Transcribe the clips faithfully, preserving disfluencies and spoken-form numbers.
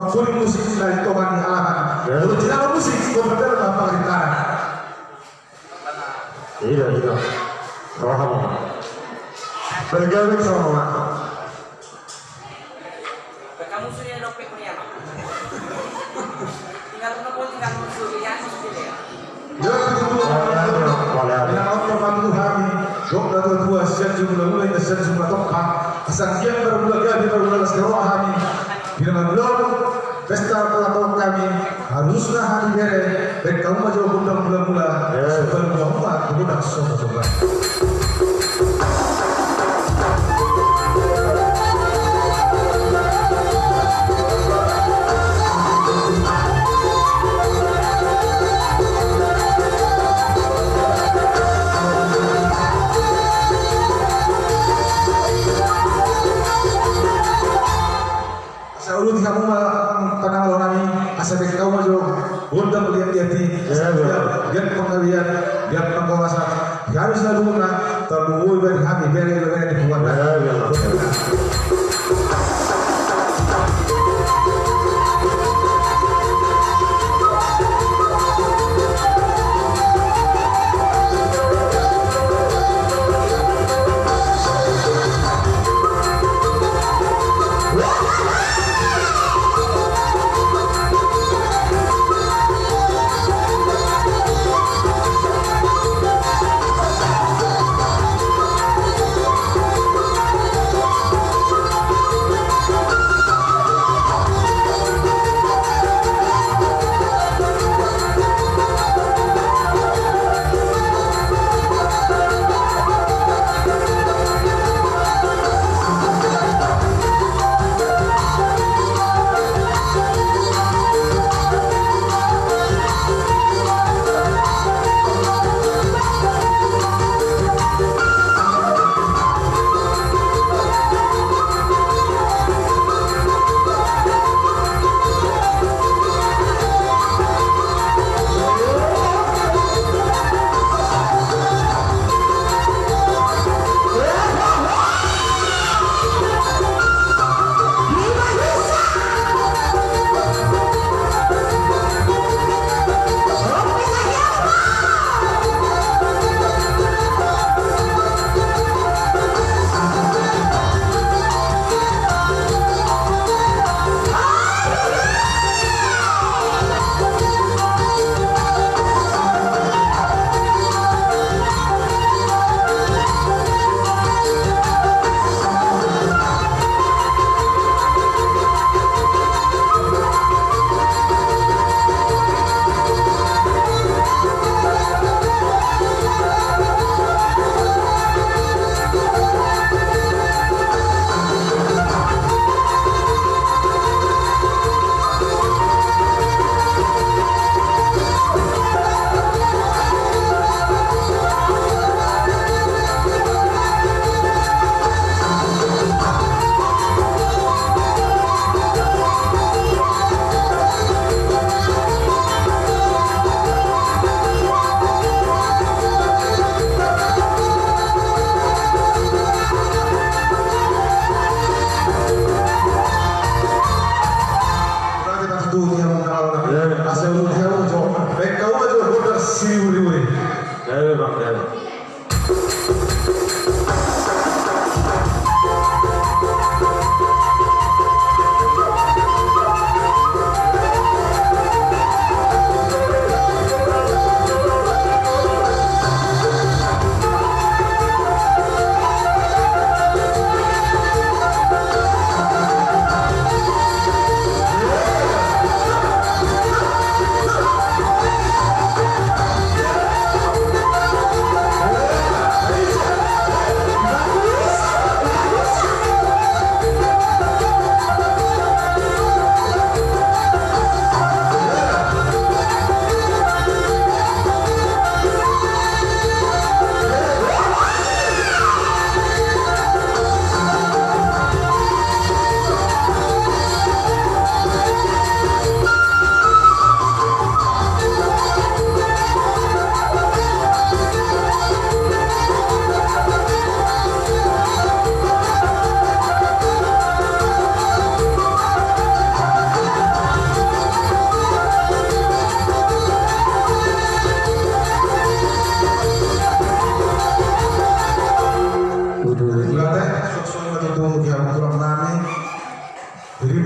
Pangkuling musik na di tonga ni alaman. Original musik, komputer na pangaritana. Iya, iya. Roham. Bergawe sama. Kamu sudah dapet kuliah. Tinggal menunggu, tinggal menunggu ya. Ia na olo ma tu hami, dok na tua-tua, sian jumlah mulai na sian jumlah topak, asa anggiat marmula gabe marmula las ni roha hami. Di na marmula pesta ulang tahun hami, harusna hami bere, baen hamu ma jo gondang mula-mula, supaya mula-mula gondang soba-soba. Asa uruti hamu ma panangalo nami, asa baen hamu ma jo gondang liat-liat i. Ia, ia. Liat panggabean, liat panggawasan. Di hami saluhutna, tarlumobi ma di hami bere, bere di punguan. Ia, ia.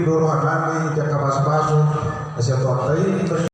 do rohanami, jangka pasu-pasu, asa Tuhanta i